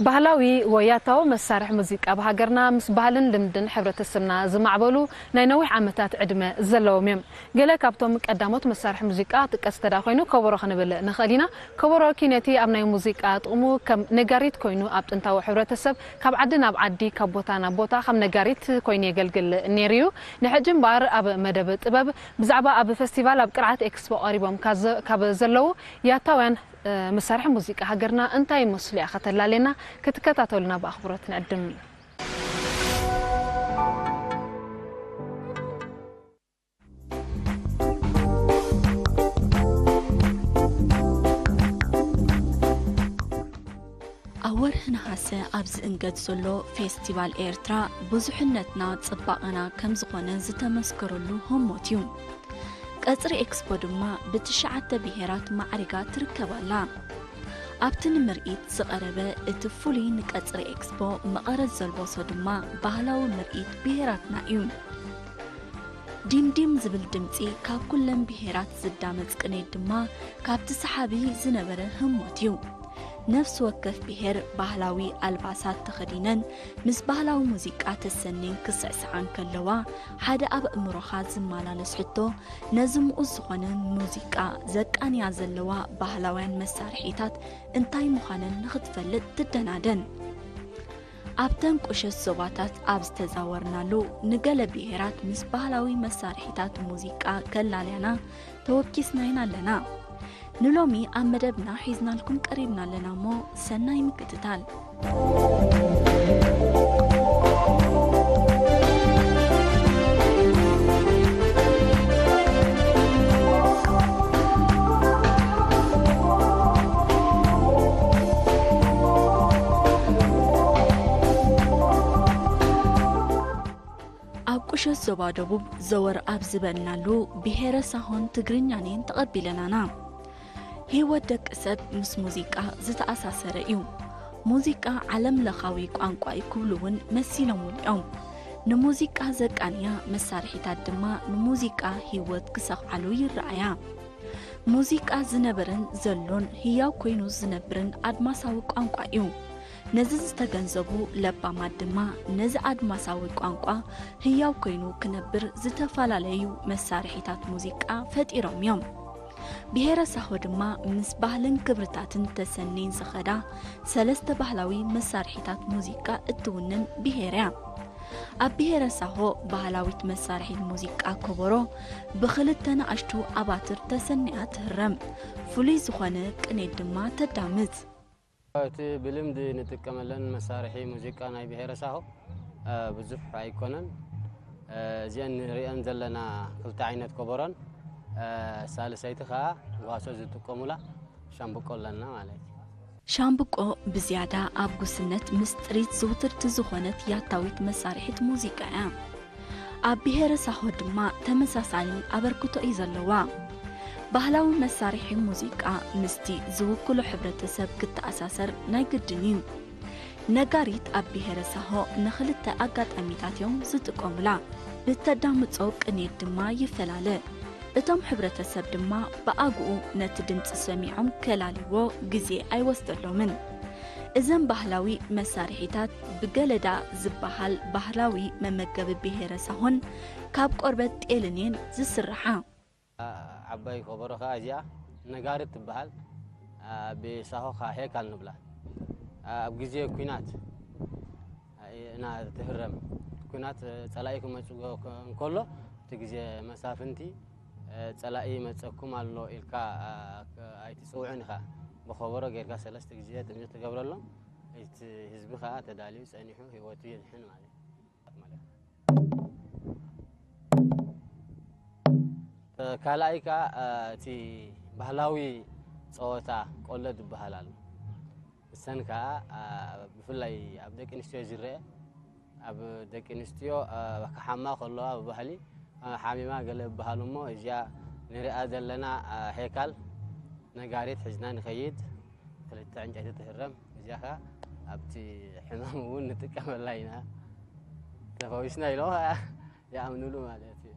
ባህላዊ ወይ ያታዊ መሳርሒ ሙዚቃ ኣብ ሃገርና ምስ ባህልን ልምድን ሕብረተሰብና ዝማዕበሉ ናይ ነዊሕ ዓመታት ዕድመ ዘለዎም እዮም። ገለ ካብቶም ቀዳሞት መሳርሒ ሙዚቃ ጥቀስ ተዳ ኮይኑ ከበሮ ክንብል ንኽእል ኢና። ከበሮ ኪነቲ ኣብ ናይ ሙዚቃ ጥቕሙ ከም ነጋሪት ኮይኑ ኣብ ጥንታዊ ሕብረተሰብ ካብ ዓዲ ናብ ዓዲ ካብ ቦታ ናብ ቦታ ከም ነጋሪት ኮይኑ የገልግል ነይሩ እዩ። ንሕጂ እምበኣር ኣብ መደብ ጥበብ ብዛዕባ ኣብ ፈስቲቫል ኣብ ቅርዓት ኤክስፖ ቀሪቦም ካብ ዘለዉ ያታውያን መሳርሒ ሙዚቃ ሃገርና እንታይ ይመስሉ እያ ከተላልየና ክትከታተሉና ብኣኽብሮት ንዕድም። ኣብ ወርሒ ነሓሰ ኣብ ዝእንገድ ዘሎ ፌስቲቫል ኤርትራ ብዙሕነትና ጽባቐና ከም ዝኾነ ዝተመስከረሉ ህሞት እዩ። ቀጽሪ ኤክስፖ ድማ ብትሽዓተ ብሄራት ማዕሪጋ ትርከብ ኣላ። ኣብቲ ንምርኢት ዝቐረበ እቲ ፍሉይ ንቀጽሪ ኤክስፖ መቐረት ዘልበሶ ድማ ባህላዊ ምርኢት ብሄራትና እዩ። ዲምዲም ዝብል ድምጺ ካብ ኩለን ብሄራት ዝዳመጽ ቅኔት ድማ ካብቲ ሰሓቢ ዝነበረ ህሞት እዩ። ነፍሲ ወከፍ ብሄር ባህላዊ ኣልባሳት ተኸዲነን ምስ ባህላዊ ሙዚቃ ተሰንየን ክስዕስዓ እንከለዋ ሓደ ኣብ ኣእምሮኻ ዝመላለስ ሕቶ ነዚ ምኡዝ ዝኾነ ሙዚቃ ዘቃንያ ዘለዋ ባህላውያን መሳርሒታት እንታይ ምዃነን ንኽትፈልጥ ትደናደን። ኣብተን ቁሸት ዞባታት ኣብ ዝተዛወርናሉ ንገለ ብሄራት ምስ ባህላዊ መሳርሒታት ሙዚቃ ከላልያና ተወኪስና ኢና ኣለና። ንሎሚ ኣብ መደብና ሒዝናልኩም ቀሪብና ኣለና እሞ ሰናይ ምክትታል። ኣብ ቁሸት ዞባ ደቡብ ዘወር ኣብ ዝበልናሉ ብሄረ ሳሆን ትግርኛን እየን ተቐቢለናና። ህይወት ደቂ ሰብ ምስ ሙዚቃ ዝተኣሳሰረ እዩ። ሙዚቃ ዓለም ለኻዊ ቋንቋ እዩ ክብሉ እውን መሲሎም ውሊኦም። ንሙዚቃ ዘቃንያ መሳርሒታት ድማ ንሙዚቃ ህይወት ክሰኽዓሉ ይረኣያ። ሙዚቃ ዝነበረን ዘሎን ህያው ኮይኑ ዝነብርን ኣድማሳዊ ቋንቋ እዩ። ነዚ ዝተገንዘቡ ለባማት ድማ ነዚ ኣድማሳዊ ቋንቋ ህያው ኮይኑ ክነብር ዝተፈላለዩ መሳርሒታት ሙዚቃ ፈጢሮም እዮም። ብሄረ ሳሆ ድማ ምስ ባህልን ክብርታትን ተሰንየን ዝኸዳ ሰለስተ ባህላዊ መሳርሒታት ሙዚቃ እትውንን ብሄር እያ። ኣብ ብሄረ ሳሆ ባህላዊት መሳርሒት ሙዚቃ ኮቦሮ ብኽልተ ንኣሽቱ ኣባትር ተሰኒያ ትህረም። ፍሉይ ዝኾነ ቅኔት ድማ ተዳምጽ። እቲ ብልምዲ ንጥቀመለን መሳርሒ ሙዚቃ ናይ ብሄረ ሳሆ ብዙሕ ኣይኮነን። እዚአን ንሪአን ዘለና ክልተ ዓይነት ኮቦሮን ሳልሰይቲ ከዓ ጓሶ ዝጥቀሙላ ሻምብቆ ኣለና ማለት እዩ። ሻምብቆ ብዝያዳ ኣብ ጉስነት ምስ ጥሪት ዝውትርቲ ዝኾነት ያታዊት መሳርሒት ሙዚቃ እያ። ኣብ ብሄረ ሳሆ ድማ ተመሳሳሊ ኣበርክቶ እዩ ዘለዋ። ባህላዊ መሳርሒ ሙዚቃ ምስቲ ዝውክሎ ሕብረተሰብ ክተኣሳሰር ናይ ግድን እዩ። ነጋሪት ኣብ ብሄረ ሳሆ ንኽልተ ኣጋጣሚታት እዮም ዝጥቀሙላ። ብተዳምጾ ቅኔት ድማ ይፈላለ። እቶም ሕብረተሰብ ድማ ብኣግኡ ነቲ ድምጺ ሰሚዖም ከላልይዎ ግዜ ኣይወስደሎምን። እዘን ባህላዊ መሳርሒታት ብገለዳ ዝበሃል ባህላዊ መመገቢ ብሄረ ሳሆን ካብ ቆርበት ጤልን እየን ዝስርሓ። ዓባይ ከበሮ ኸዓ እዚኣ ነጋሪት ትበሃል። ብሳሆ ኸዓ ሄካል ንብላ። ኣብ ግዜ ኲናት ኢና ትህረም። ኲናት ጸላኢ ክመጽእ እንከሎ እቲ ግዜ መሳፍንቲ ጸላኢ ይመጸኩም ኣሎ ኢልካ ኣይትጽውዕን ኢኻ። ብኸበሮ ጌርካ ሰለስተ ግዜ ጥምዚ ትገብረሎም። እቲ ህዝቢ ኸዓ ተዳልዩ ጸኒሑ ህይወቱ የድሕን ማለት እዩ። ካልኣይ ከዓ እቲ ባህላዊ ፀወታ ቆሎ ዝበሃል ኣሎ። እሰን ከዓ ብፍላይ ኣብ ደቂ ኣንስትዮ ዝረአ ኣብ ደቂ ኣንስትዮ ክሓማ ከለዋ ብባህሊ ሓሚማ ገለ ይበሃሉ እሞ እዚኣ ንሪኣ ዘለና ሄካል ነጋሪት ሒዝና ንኸይድ ክልተ ዕንጨይቲ ትህረም እዚኣ ከዓ ኣብቲ ሕማም እውን ንጥቀመላ ኢና ተፈዊስና ኢሎም ይኣምኑሉ ማለት እዩ።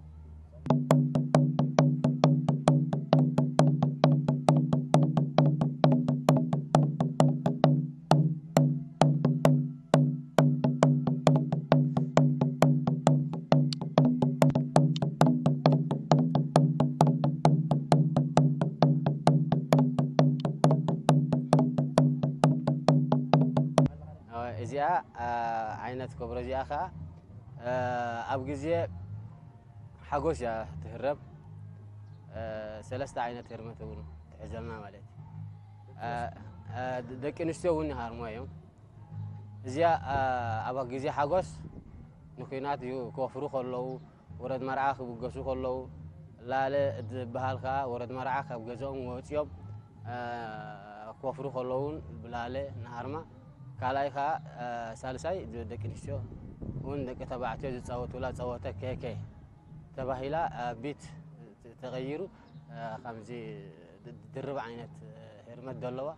እዚኣ ዓይነት ኮቦሮ እዚኣ ኸዓ ኣብ ግዜ ሓጎስ እያ ትህረም። ሰለስተ ዓይነት ህርመት እውን ትሕዘልና ማለት እዩ። ደቂ ኣንስትዮ እውን ይሃርሞ እዮም። እዚኣ ኣብ ግዜ ሓጎስ ንኲናት ክወፍሩ ከለዉ፣ ወረድ መርዓ ክብገሱ ከለዉ፣ ላለ ዝበሃል ከዓ ወረድ መርዓ ካብ ገዝኦም ወፂኦም ክወፍሩ ከለዉ እውን ብላለ ንሃርማ። ካልኣይ ከዓ ሳልሳይ ደቂ ኣንስትዮ እውን ደቂ ተባዕትዮ ዝፃወቱላ ፀወተ ኬኬ ተባሂላ ቢት ተቐይሩ ከምዚ ድርብ ዓይነት ህርመት ዘለዋ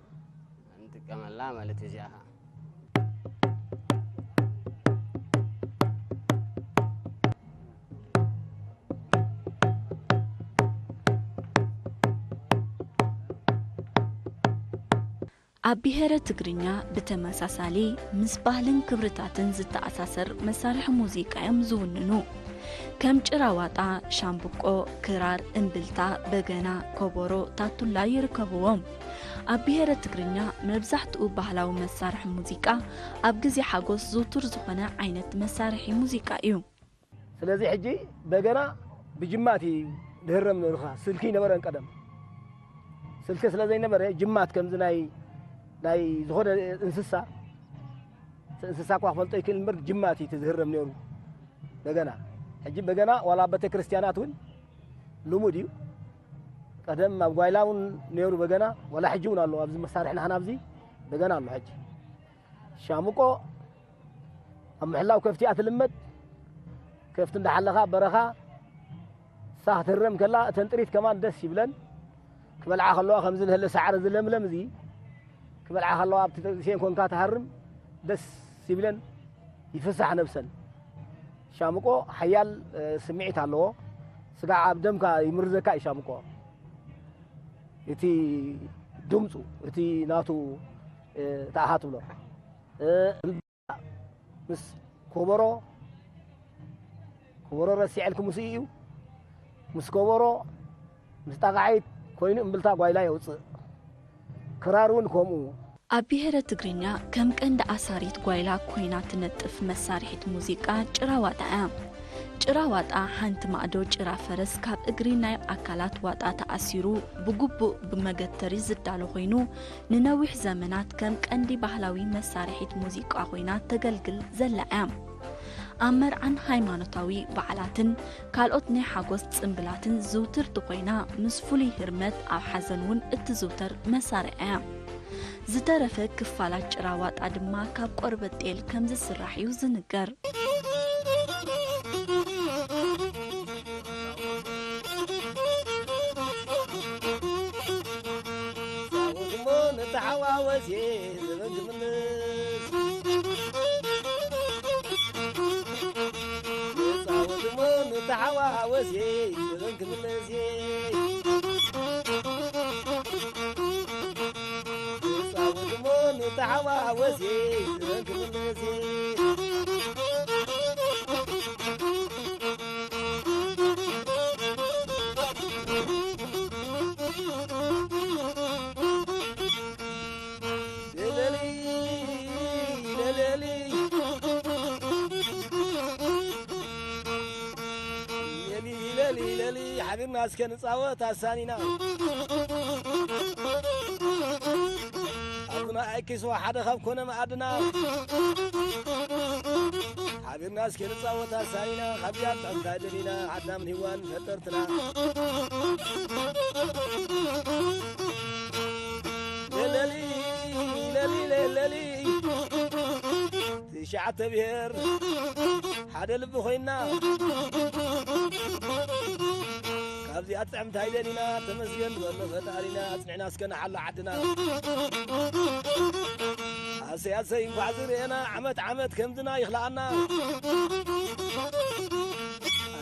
ንጥቀመላ ማለት እዩ። እዚኣ ኸዓ ኣብ ብሄረ ትግርኛ ብተመሳሳሊ ምስ ባህልን ክብርታትን ዝተኣሳሰር መሳርሒ ሙዚቃ እዮም ዝውንኑ። ከም ጭራዋጣ፣ ሻምብቆ፣ ክራር፣ እምብልታ፣ በገና፣ ኮቦሮ፣ ታቱላ ይርከብዎም። ኣብ ብሄረ ትግርኛ መብዛሕትኡ ባህላዊ መሳርሒ ሙዚቃ ኣብ ግዜ ሓጎስ ዝውቱር ዝኾነ ዓይነት መሳርሒ ሙዚቃ እዩ። ስለዚ ሕጂ በገና ብጅማት እዩ ዝህረም ነይሩ። ስልኪ ይነበረን ቀደም ስልኪ ስለ ዘይነበረ ጅማት ከምዚ ናይ ናይ ዝኾነ እንስሳ እንስሳ እኳ ክፈልጦ ይክእል እምበር ጅማት እዩ ዝህረም ነይሩ በገና። ሕጂ በገና ዋላ ኣብ ቤተክርስትያናት እውን ልሙድ እዩ። ቀደም ኣብ ጓይላ እውን ነይሩ በገና ዋላ ሕጂ እውን ኣሎ። ኣብዚ መሳርሒ ንሕና ኣብዚ በገና ኣሎ። ሕጂ ሻምቆ ኣብ ምሕላው ከፍቲ እያ ትልመድ። ከፍቲ እንዳሓለኻ ኣብ በረኻ ንሳ ክትህረም ከላ እተን ጥሪት ከማን ደስ ይብለን። ክበልዓ ከለዋ ከምዚ ዝህለ ሳዕሪ ዝለምለም እዚ ክበልዓ ከለዋ ኣብቲ ተንሲኤን ኮንካ ትሃርም ደስ ይብለን ይፍሳሕ ነብሰን። ሻምቆ ሓያል ስምዒት ኣለዎ። ስጋዕ ኣብ ደምካ ይምርዘካ እዩ ሻምቆ። እቲ ድምፁ እቲ ናቱ እታ ኣሃ ትብሎ ምስ ኮቦሮ ኮቦሮ ረሲዐልኪ ምስኡ እዩ። ምስ ኮቦሮ ምስ ጣቓዒት ኮይኑ እምብልታ ጓይላ የውፅእ። ክራር እውን ከምኡ። ኣብ ብሄረ ትግርኛ ከም ቀንዲ ኣሳሪት ጓይላ ኮይና ትነጥፍ መሳርሒት ሙዚቃ ጭራ ዋጣ እያ። ጭራ ዋጣ ሓንቲ ማእዶ ጭራ ፈረስ ካብ እግሪ ናይ ኣካላት ዋጣ ተኣሲሩ ብግቡእ ብመገተሪ ዝዳሎ ኮይኑ፣ ንነዊሕ ዘመናት ከም ቀንዲ ባህላዊ መሳርሒት ሙዚቃ ኮይና ተገልግል ዘላ እያ። ኣብ መርዓን ሃይማኖታዊ በዓላትን ካልኦት ናይ ሓጎስ ጽምብላትን ዝውትርቲ ኮይና፣ ምስ ፍሉይ ህርመት ኣብ ሓዘን እውን እትዝውተር መሳርያ እያ። ዝተረፈ ክፋላት ጭራ ዋጣ ድማ ካብ ቆርበት ጤል ከም ዝስራሕ እዩ ዝንገር። ንተሓዋወስ እየ ዘበን ክምልስ ንፃወት እሞ ንተሓዋወስ እየ ዘበን ክምልስ እየ ንፃወት እሞ ንተሓዋወስ እየ ዘበን ክምልስ እየ ሓቢርና እስከ ንፃወት ኣሳኒና ኣቡና ኣይኪስዋ ሓደ ካብ ኮነ መኣድና ሓቢርና እስከ ንፃወት ኣሳኒና ካብ ያጣ እንታይ ደሊና ኣዳምን ሂዋን ፈጠርትና ለለሊ ለሊ ለለሊ ትሽዓተ ብሄር ሓደ ልቢ ኮይና ካብዚኣ ጥዕምቲ ኣይደሊና ተመስገን ዘሎ ፈጣሪና ኣፅንዕና እስከ ንሓሎ ዓድና ኣሰይ ኣሰይ እንኳዕ ዝርኤና ዓመት ዓመት ከምዝና ይኽልኣና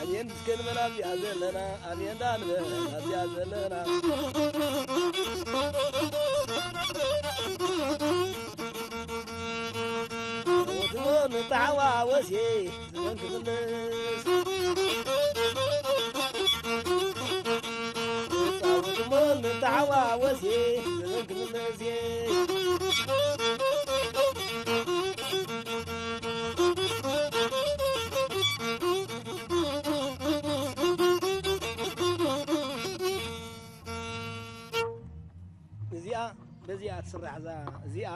ኣሜን እስከ ንበል ኣብዚኣ ዘለና ኣሜን ዳ ንበል ኣብዚኣ ዘለና ንተሓዋወስ እየ ዘበን ክምልስ ንተሓዋወስ እየ ዘበን ክምልስ እየ እዚኣ ትስራሕ እዛ እዚኣ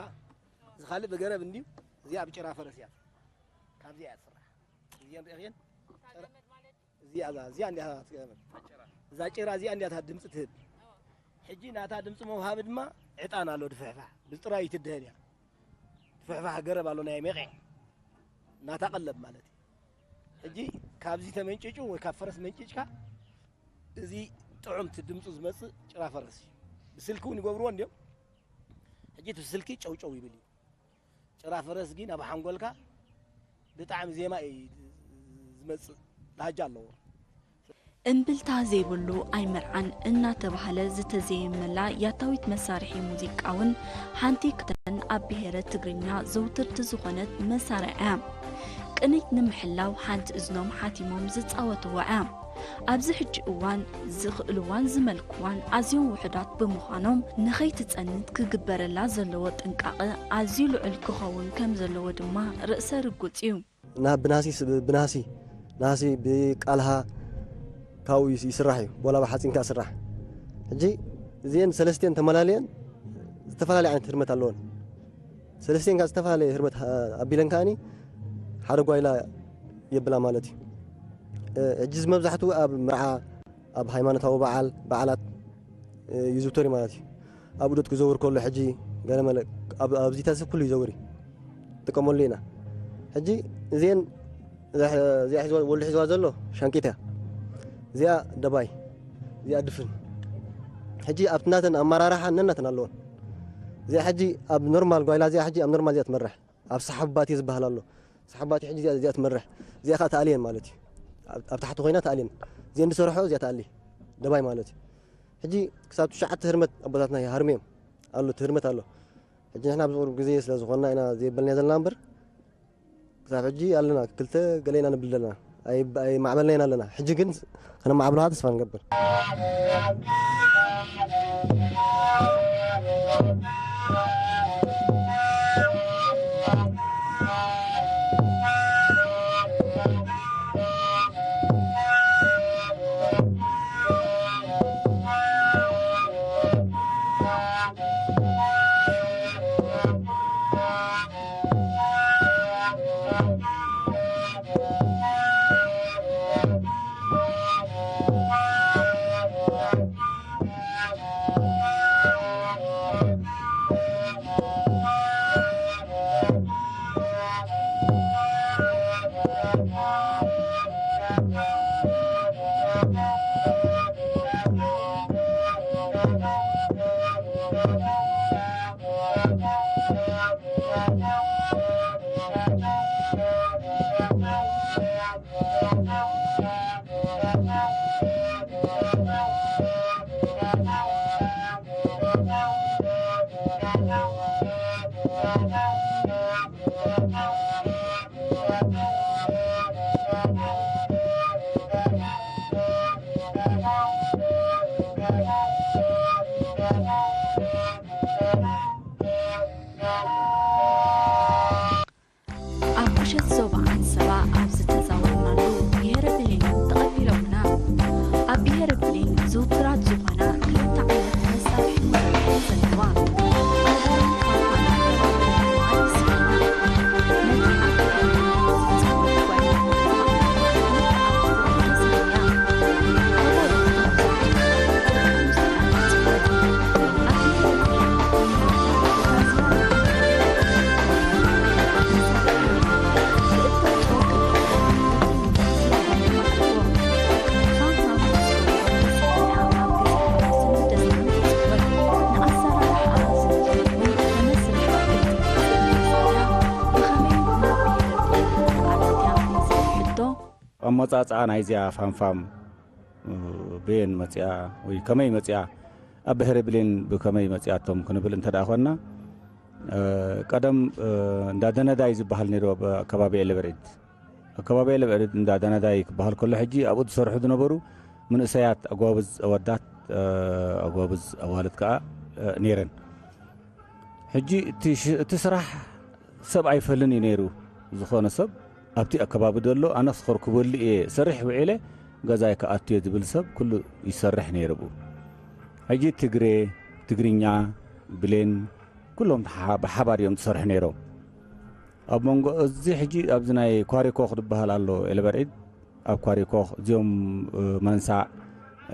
እዚ ካልእ ብገረብ እንድዩ። እዚኣ ብጭራ ፈረስ እያ። ካብዚኣ እያ ትስራሕ። እዚኣን ርኢኽየን? እዚኣ እዛ እዚኣ እንዲያ ትገረብ። እዛ ጭራ እዚኣ እንዲያ እታ ድምፂ ትህብ። ሕጂ ናታ ድምፂ መውሃቢ ድማ ዕጣን ኣሎ ድፍሕፋሕ ብጥራይ ትድህል እያ። ድፍሕፋሕ ገረብ ኣሎ ናይ መቐ ናታ ቀለብ ማለት እዩ። ሕጂ ካብዚ ተመንጭጩ ወይ ካብ ፈረስ መንጭጭካ እዚ ጥዑምቲ ድምፁ ዝመፅእ ጭራ ፈረስ እዩ። ብስልኪ እውን ይገብርዎ እንዲዮም። ሕጂ እቲ ስልኪ ጨውጨው ይብል እዩ። ጭራ ፈረስ ግን ኣብ ሓንጎልካ ብጣዕሚ ዜማ እዩ ዝመፅእ ላሃጃ ኣለዎ። እምብልታ ዘይብሉ ኣይመርዓን እናተባህለ ዝተዘየመላ ያታዊት መሳርሒ ሙዚቃ እውን ሓንቲ ካብተን ኣብ ብሄረ ትግርኛ ዘውትርቲ ዝኾነት መሳርያ እያ። ቅኒት ንምሕላው ሓንቲ እዝኖም ሓቲሞም ዝፃወትዋ እያ። ኣብዚ ሕጂ እዋን ዝኽእልዋን ዝመልክዋን ኣዝዮም ውሑዳት ብምዃኖም ንኸይትፀንት ክግበረላ ዘለዎ ጥንቃቐ ኣዝዩ ልዑል ክኸውን ከም ዘለዎ ድማ ርእሰ ርጉፅ እዩ። እና ብናሲ ብናሲ ናሲ ብቃልሃ ካብኡ ይስራሕ እዩ ቦላ ብሓፂን ከዓ ስራሕ ሕጂ እዚአን ሰለስቲአን ተመላሊአን ዝተፈላለየ ዓይነት ህርመት ኣለዎን ሰለስቲአን ከዓ ዝተፈላለየ ህርመት ኣቢለን ከዓኒ ሓደ ጓይላ የብላ ማለት እዩ ሕጂ መብዛሕትኡ ኣብ ምርዓ ኣብ ሃይማኖታዊ በዓል በዓላት ይዝውተር እዩ ማለት እዩ ኣብ ዑደት ክዘውር ከሎ ሕጂ ገለመለ ኣብዚታት ሰብ ኩሉ ይዘውር እዩ ጥቀመሉ ኢና ሕጂ እዚአን እዚኣ ሒዝዋ ወሉ ሒዝዋ ዘሎ ሻንቂት እያ እዚኣ ደባይ እዚኣ ድፍን ሕጂ ኣብቲ ናተን ኣመራርሓ ነናተን ኣለወን እዚኣ ሕጂ ኣብ ኖርማል ጓይላ እዚኣ ሕጂ ኣብ ኖርማል እዚኣ ትመርሕ ኣብ ሰሓባቲ ዝበሃል ኣሎ ሰሓባቲ ሕጂ እዚኣ እዚኣ ትመርሕ እዚኣ ከዓ ተኣልየን ማለት እዩ ኣብ ታሕቲ ኮይና ተኣልየን እዚአን ዝሰርሖ እዚኣ ተኣሊ ደባይ ማለት እዩ ሕጂ ክሳብ ትሽዓተ ህርመት ኣቦታትና ይሃርምዮም ኣሎ እቲ ህርመት ኣሎ ሕጂ ንሕና ኣብዚ ቁሩብ ግዜ ስለ ዝኾንና ኢና ዘየበልናዮ ዘለና እምበር ክሳብ ሕጂ ኣለና ክልተ ገለ ኢና ንብል ዘለና ኣይማዕበልናዮን ኣለና ሕጂ ግን ከነማዕብልኻ ተስፋ ንገብር ኣብ ቁሸት ዞባ ዓንሰባ ኣብ ዝተዛወርናሉ ብሄረ ብሌን ተቐቢሎምና። ኣብ ብሄረ ብሌን ዝውቱራት ዝኾና ክልተ ዓይነት መሳርሒ ሙዚቃ እየን ዘለዋ። ኣልቦን ፋፋን ዓቢ ስኪና ነቲ ኣብ ብሄረ ብሌን ዝፃወት ጓይላ ኣመጻጽኣ ናይዚኣ ፋምፋም በየን መጺኣ ወይ ከመይ መጺኣ ኣብ ብሕሪ ብሌን ብከመይ መጺኣቶም ክንብል እንተ ደኣ ኾንና ቀደም እንዳ ደነዳይ ዝበሃል ነይሩ ኣብ ኣከባቢ ኤለበርዒድ ኣከባቢ ኤለበርዒድ እንዳ ደነዳይ ክበሃል ከሎ ሕጂ ኣብኡ ዝሰርሑ ዝነበሩ መንእሰያት ኣጓብዝ ኣወዳት ኣጓብዝ ኣዋልድ ከዓ ነይረን ሕጂ እቲ ስራሕ ሰብ ኣይፈልንእዩ ነይሩ ዝኾነ ሰብ ኣብቲ ኣከባቢ ዘሎ ኣነስ ኸርክበሉ እየ ሰርሕ ውዒለ ገዛይ ክኣቱ እየ ዝብል ሰብ ኩሉ ይሰርሕ ነይሩ ብኡ ሕጂ ትግሬ ትግርኛ ብሌን፣ ኩሎም ተሓ-፣ ብሓባር እዮም ዝሰርሑ ነይሮም። ኣብ መንጎ እዚ ሕጂ ኣብዚ ናይ ኳሪኮኽ ዝበሃል ኣሎ ኤለበርዒድ፣ ኣብ ኳሪኮኽ እዚኦም፣ እ፣ መንሳዕ፣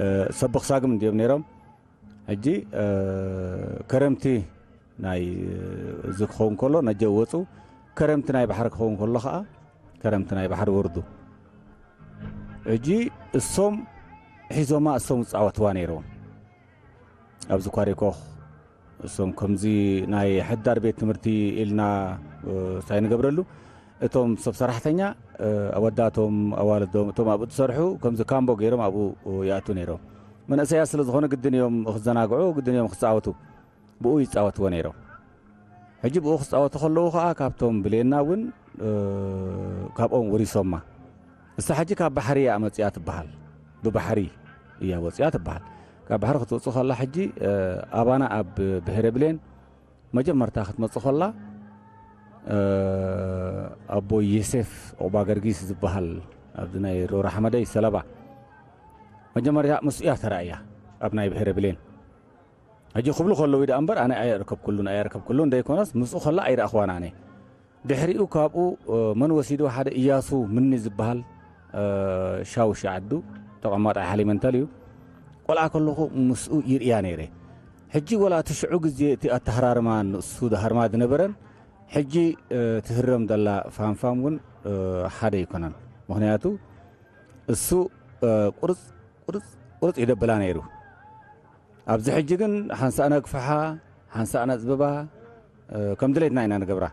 እ፣ ሰቦኽሳግም እንድዮም ነይሮም። ሕጂ፣ እ፣ ከረምቲ ናይ፣ እ፣ እዚ ክኸውን ከሎ ነጀ ወፁ፣ ከረምቲ ናይ ባሕሪ ክኸውን ከሎ ኸዓ ከረምቲ ናይ ባሕሪ ወርዱ። ሕጂ እሶም ሒዞማ እሶም ዝፃወትዋ ነይሮም። ኣብዚ ኳሪኮኽ እሶም ከምዚ ናይ ሕዳር ቤት ትምህርቲ ኢልና፣ እ፣ እንታይ ንገብረሉ፣ እቶም ሰብ ሰራሕተኛ፣ እ፣ ኣወዳቶም፣ ኣዋልዶም፣ እቶም ኣብኡ ዝሰርሑ ከምዚ ካምቦ ገይሮም ኣብኡ ይኣቱ ነይሮም። መንእሰያት ስለ ዝኾነ ግድን እዮም ክዘናግዑ፣ ግድን እዮም ክፃወቱ። ብኡ ይፃወትዎ ነይሮም። ሕጂ ብኡ ክፃወቱ ከለዉ ከዓ ካብቶም ብሌና እውን፣ እ፣ ካብኦም ወሪሶማ። እሳ ሕጂ ካብ ባሕሪ እያ መፅያ ትበሃል። ብባሕሪ እያ ወፅያ ትበሃል። ካብ ባሕሪ ክትወፅእ ከላ ሕጂ፣ እ፣ ኣባና ኣብ ብሄረ ብሌን መጀመርታ ክትመፅእ ከላ፣ እ፣ ኣቦ ዮሴፍ ዑቕባ ገርጊስ ዝበሃል ኣብዚ ናይ ሮራ ሓመደይ ሰለባ መጀመርያ ምስ እያ ተራእያ ኣብ ናይ ብሄረ ብሌን። ሕጂ ክብሉ ከለዉ ደኣ እምበር ኣነ ኣየርከብኩሉን፣ ኣየርከብኩሉን ደይኮነስ ምስኡ ከላ ኣይረኣኽዋን ኣነ። ድሕሪኡ ካብኡ፣ እ፣ መን ወሲዱ ሓደ እያሱ ምኒ ዝበሃል፣ እ፣ ሻውሺ ዓዱ ተቐማጣይ ሓሊመንተል እዩ። ቆልዓ ከለኹ ምስኡ ይርእያ ነይረ። ሕጂ ወላ እቲ ሽዑ ግዜ እቲ ኣተሃራርማ ንሱ ደሃርማ ዝነበረን ሕጂ፣ እ፣ ትህረም ዘላ ፋንፋም እውን፣ እ፣ ሓደ ኣይኮነን። ምኽንያቱ እሱ፣ እ፣ ቁርፅ፣ ቁርፅ፣ ቁርፅ ይደብላ ነይሩ። ኣብዚ ሕጂ ግን ሓንሳእ ነግፍሓ፣ ሓንሳእ ነፅብባ፣ እ፣ ከም ድሌትና ኢና ንገብራ።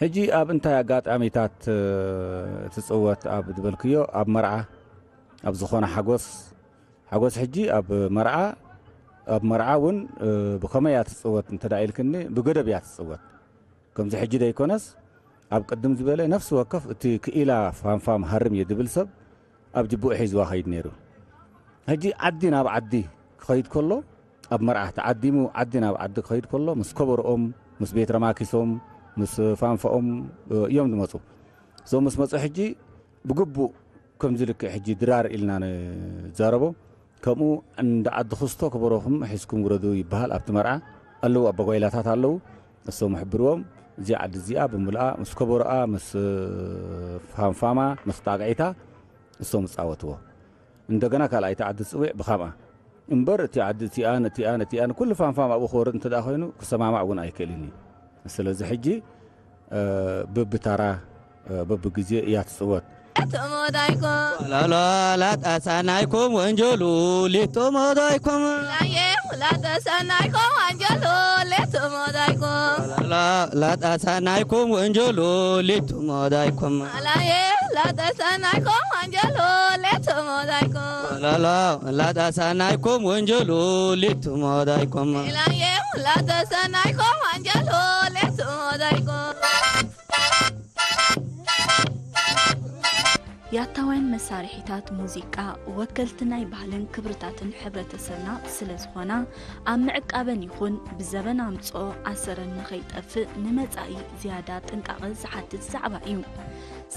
ሕጂ ኣብ እንታይ ኣጋጣሚታት፣ እ፣ ትጽወት ኣብ ዝበልክዮ፣ ኣብ መርዓ፣ ኣብ ዝኾነ ሓጎስ፣ ሓጎስ ሕጂ ኣብ መርዓ፣ ኣብ መርዓ እውን፣ እ፣ ብኸመይ እያ ትጽወት እንተ ደኣ ኢልክኒ፣ ብገደብ እያ ትጽወት። ከምዚ ሕጂ ደይኮነስ፣ ኣብ ቅድም ዝበለ ነፍሲ ወከፍ እቲ ክኢላ ፋንፋም ሃርም እየ ድብል ሰብ ኣብ ጅቡኡ ሒዝዋ ኸይድ ነይሩ። ሕጂ ዓዲ ናብ ዓዲ ክኸይድ ከሎ፣ ኣብ መርዓ ተዓዲሙ ዓዲ ናብ ዓዲ ክኸይድ ከሎ፣ ምስ ከበሮኦም፣ ምስ ቤት ረማኪሶም፣ ምስ ፋንፋኦም፣ እ፣ እዮም ዝመጹ። እዞም ምስ መጹ ሕጂ ብግቡእ ከምዚ ልክዕ ሕጂ ድራር ኢልና ንዛረቦ፣ ከምኡ እንዳ ዓዲ ክስቶ ከበሮኹም ሒዝኩም ውረዱ ይበሃል። ኣብቲ መርዓ ኣለዉ ኣባጓይላታት ኣለዉ። እሶም ይሕብርዎም፣ እዚኣ ዓዲ እዚኣ ብምልኣ ምስ ከበሮኣ፣ ምስ ፋንፋማ፣ ምስ ጣቕዒታ እሶም ይጻወትዎ። እንደገና ካልኣይቲ ዓዲ ትጽዊዕ ብኻምኣ። እምበር እቲ ዓዲ እቲኣን፣ እቲኣን፣ እቲኣን፣ ኩሉ ፋንፋም ኣብኡ ክወርድ እንተ ደኣ ኮይኑ ክሰማማዕ እውን ኣይክእልን እዩ። ስለዚ ሕጂ፣ እ፣ በብታራ፣ እ፣ በብግዜ እያ ትጽወት። ላጣ ሰናይኩም ወንጀሉ ሊቶ ሞዳይኩም። ላየ ላጣ ሰናይኩም ወንጀሉ ሊቶ ሞዳይኩም። ላጣ ሰናይኩም ወንጀሉ ሊቶ ሞዳይኩም። ላየ ላጣ ሰናይኩም ወንጀሉ ሊቶ ሞዳይኩም። ላጣ ሰናይኩም ወንጀሉ ሊቶ ሞዳይኩም። ላየ ላጣ ሰናይኩም ወንጀሉ ሊቶ ሞዳይኩም። ያታውያን መሳርሒታት ሙዚቃ ወከልቲ ናይ ባህልን ክብርታትን ሕብረተሰብና ስለ ዝኾና፣ ኣብ ምዕቃበን ይኹን ብዘበን ኣምጽኦ ኣሰረን ንኸይጠፍእ ንመጻኢ ዝያዳ ጥንቃቐ ዝሓትት ዛዕባ እዩ።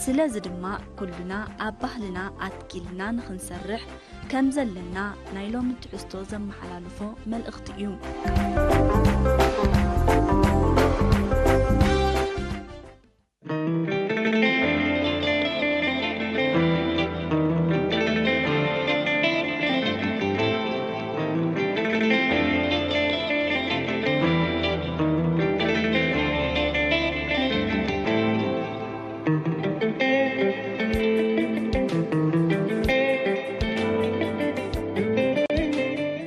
ስለዚ ድማ ኩልና ኣብ ባህልና ኣትኪልና ንኽንሰርሕ ከም ዘለና ናይ ሎሚ ትሕዝቶ ዘመሓላልፎ መልእኽቲ እዩ።